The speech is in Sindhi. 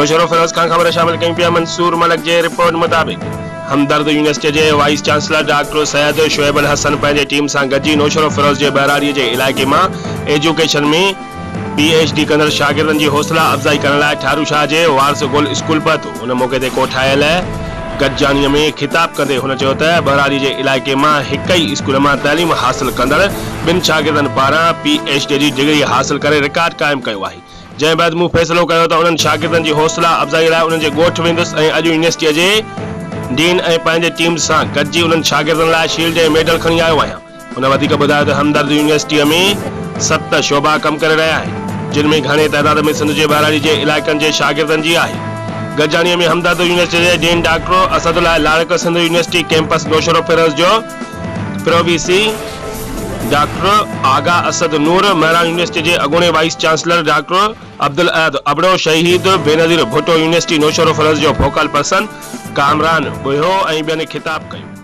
نوشهروفيروز کان خبر شامل ڪيون پيا منصور ملڪ جي رپورٽ مطابق همدرد يونيورسٽي جي vice chancellor doctor Syed Shoaib Alhassan پنهنجي ٽيم سان گڏجي نوشهروفيروز جي ٻهراڙي جي علائقي مان ايجوڪيشن ۾ پي ايڇ ڊي ڪندڙ شاگردن جي حوصلا افزائي ڪرڻ لاء ٺاروشاهه جي وارث گل اسڪول پهتو. ان موقعي تي ڪوٺايل گڏجاڻي ۾ خطاب ڪندي هن چيو ته ٻهراڙي جي علائقي مان هڪ ئي اسڪول مان تعليم حاصل ڪندڙ ٻن شاگردن پاران پي ايڇ ڊي جي ڊگري حاصل ڪري رڪارڊ قائم ڪيو آهي جنهن بعد مون فيصلو ڪيو ته انهن شاگردن جي حوصلا افزائي لاء انهن جي ڳوٺ ويندس ۽ اڄ يونيورسٽيء جي ڊين ۽ پنهنجي ٽيم سان گڏجي انهن شاگردن لاء شيلڊ ۽ ميڊل کڻي آيو آهيان. هن وڌيڪ ٻڌايو ته همدرد يونيورسٽيء ۾ ست شعبا ڪم ڪري رهيا آهن، جن ۾ گهڻي تعداد ۾ سنڌ جي ٻهراڙي جي علائقن جي شاگردن جي آهي. گڏجاڻيء ۾ همدرد يونيورسٽيء جي dean doctor Asadullah Larik, Sindh university campus Naushahro Feroze جو pro V C doctor Agha Asad Noor, Mehran university جي اڳوڻي vice chancellor doctor Abdul Ahad Abro, شهيد بينظير ڀٽو يونيورسٽي نوشهروفيروز جو فوڪل پرسن ڪامران ٻوهيو ۽ ٻين خطاب ڪيو.